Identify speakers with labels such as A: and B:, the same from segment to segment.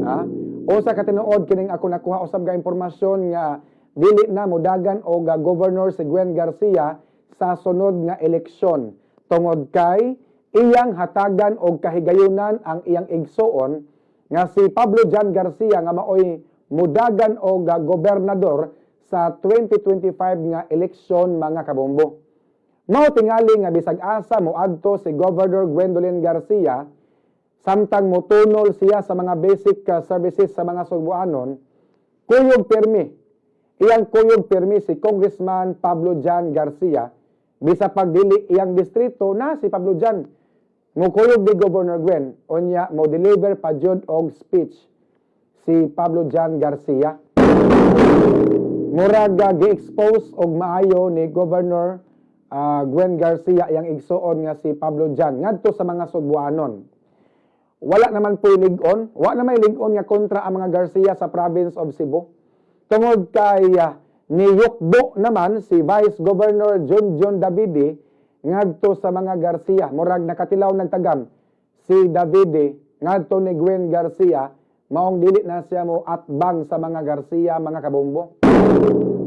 A: Ha? Unsa katinuod kining ako nakuha usab nga impormasyon nga dili na modagan og governor si Gwen Garcia sa sunod nga eleksyon tungod kay iyang hatagan og kahigayunan ang iyang igsuon nga si Pablo John Garcia nga maoy mudagan og gobernador sa 2025 nga eleksyon, mga kabombo. Mao tingali nga bisag asa moadto si Governor Gwendolyn Garcia, samtang motunol siya sa mga basic services sa mga Sugbuanon, kuyog pirmi. Iyang kuyog pirmi si Congressman Pablo John Garcia. Bisa pagdili iyang distrito na si Pablo John, mukuyog ni Governor Gwen, unya mo deliver pa jud og speech si Pablo John Garcia. Murag gi-expose og maayo ni Governor Gwen Garcia iyang igsuon nga si Pablo John ngadto sa mga Sugbuanon. Wala naman po lig-on, wala naman lig-on nga kontra ang mga Garcia sa province of Cebu. Tungod kay niyukbo naman si Vice Governor John John Davide ngadto sa mga Garcia. Murag nakatilaw nagtagam si Davide ngadto ni Gwen Garcia, maong dili na siya mo atbang sa mga Garcia, mga kabombo.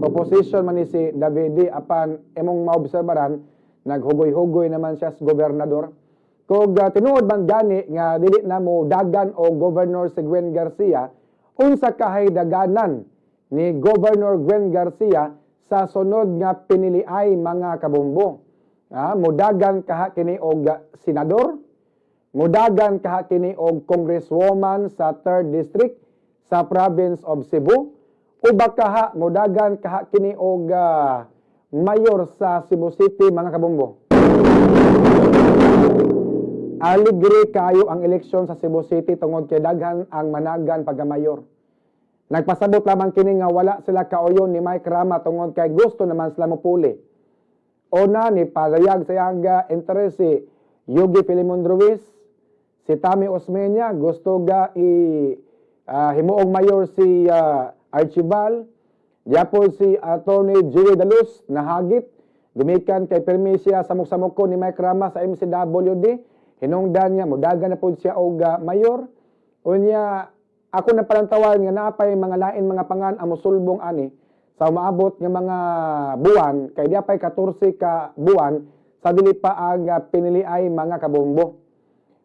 A: Opposition man ni si Davide, apan imong maobserbaran naghugoy-hugoy naman siya sa gobernador. Kung tinuod man gani nga dili na mo dagan o governor si Gwen Garcia, unsa kahay daganan ni Governor Gwen Garcia sa sunod nga piniliay, mga kabombo? Ah, mudagan kaha kini og senador, mudagan kaha kini og congresswoman sa 3rd District sa province of Cebu, o baka mudagan kaha kini og mayor sa Cebu City, mga kabombo? Aligre kayo ang eleksyon sa Cebu City tungod kay daghan ang managan pagka-mayor. Nagpasabot lamang kini nga wala sila kauyon ni Mike Rama tungod kay gusto naman sila mopuli. Una ni padayag sa iyang interest si Yogi Filimon Ruiz, si Tami Osmeña gusto ga i himuong mayor si Archibald, Diapon si Attorney Joey Daluz nahagit gumikan kay permi siya samok-samok ko ni Mike Rama sa MCWD. Hinungdan niya mudagan na pud siya og mayor. Unya ako na palantawan nga naapay mga lain mga pangan ang mosulbong ani sa umaabot nga mga buwan kay di pay 14 ka buwan sa dili pa ang piniliay, mga kabombo.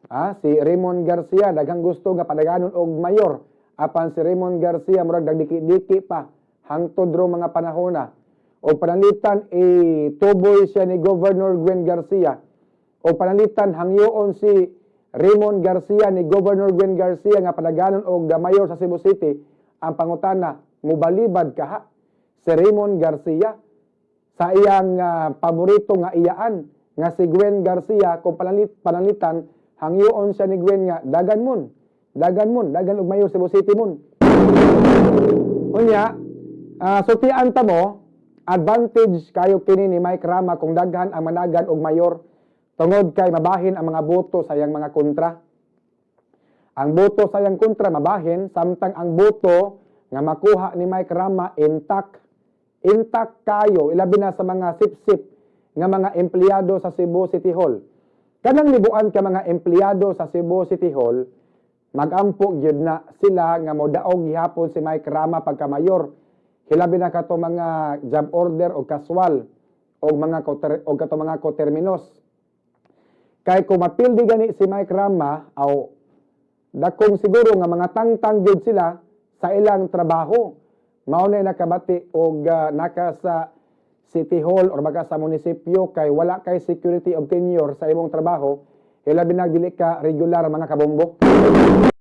A: Ah, si Raymond Garcia daghang gusto nga padaganon og mayor, apan si Raymond Garcia murag nagdiki-diki pa hangtod ro mga panahona. O pananglitan ituboy siya ni Governor Gwen Garcia. O pananglitan hangyoon si Raymond Garcia ni Governor Gwen Garcia nga padaganon og mayor sa Cebu City. Ang pangutana, mubalibad kaha si Raymond Garcia sa iyang paborito nga iyaan nga si Gwen Garcia kung pananglitan hangyoon siya ni Gwen nga dagan mon, dagan mon, dagan og mayor Cebu City mon? Unya, sultian ta mo, advantage kayo kini ni Mike Rama kung daghan ang managan og mayor tungod kay mabahin ang mga boto sa iyang mga kontra. Ang boto sa iyang kontra mabahin, samtang ang boto nga makuha ni Mike Rama intact. Intact kayo, ilabi na sa mga sip-sip nga mga empleyado sa Cebu City Hall. Kanang libuan ka mga empleyado sa Cebu City Hall, magampo gyud na sila nga modaog gihapon si Mike Rama pagka-mayor. Hilabi na kato mga job order o casual o mga o kato mga koterminos. Kay kung mapildi gani si Mike Rama, aw dakong siguro nga mga tangtang gyud sila sa ilang trabaho. Mao na nakabati og naka sa City Hall or baka sa munisipyo kay wala kay security of tenure sa imong trabaho, hilabi na dili ka regular, mga kabombo.